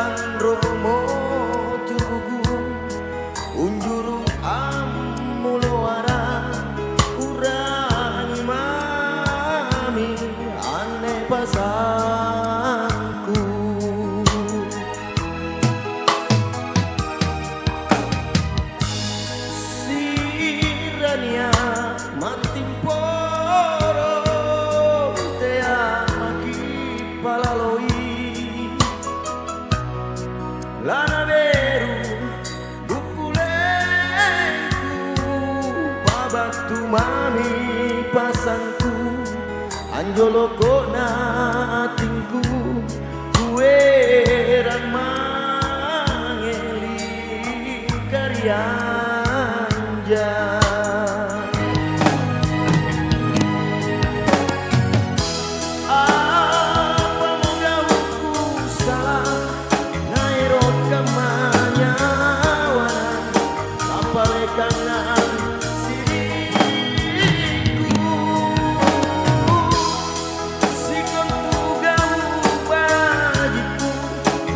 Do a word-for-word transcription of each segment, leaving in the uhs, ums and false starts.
Anromo tubuku, unjuru ammulo ara, urangi mami anne pasangku. Sirania mattimporo tea maki palaloi. Lana beru bukkulengku, pabattu mami pasangku, anjolokona atingku, kuerang mangeli karianja. Apa mogauku sala, naero kammanyawana, napalekanna siriku. Sikontu gau bajikku,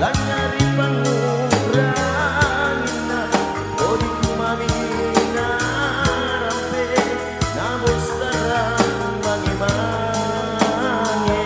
langnga ri panguranginna, kodiku mami narampe, nabossarang mange-mange.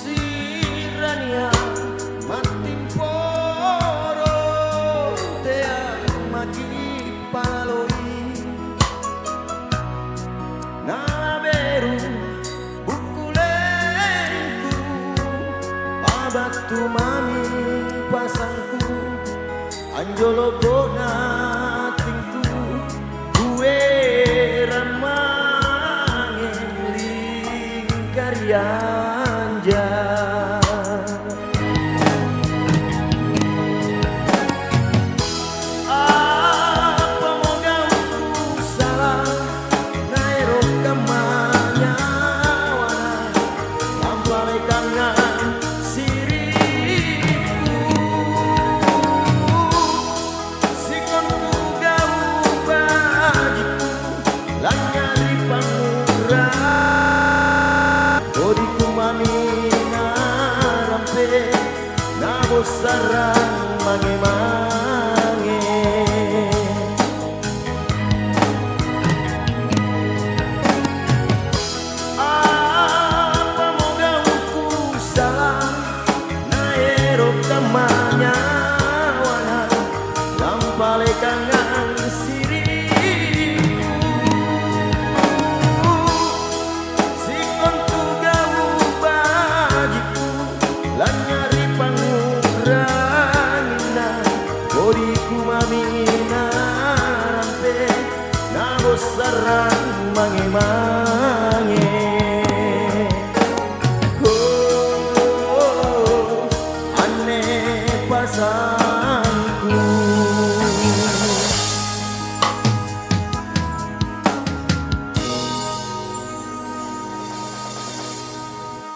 Sirania mattimporo tea maki palaloi. Nala beru bukkulengku, pabattu mami pasangku, anjolokona atingku, kuerang mangeli karianja. Apa mogauku sala, naero kammanyawana, nampalekanna siriku. Sikontu gau bajikku, langnga ri pangura. Kodiku mami narampe, nabossarang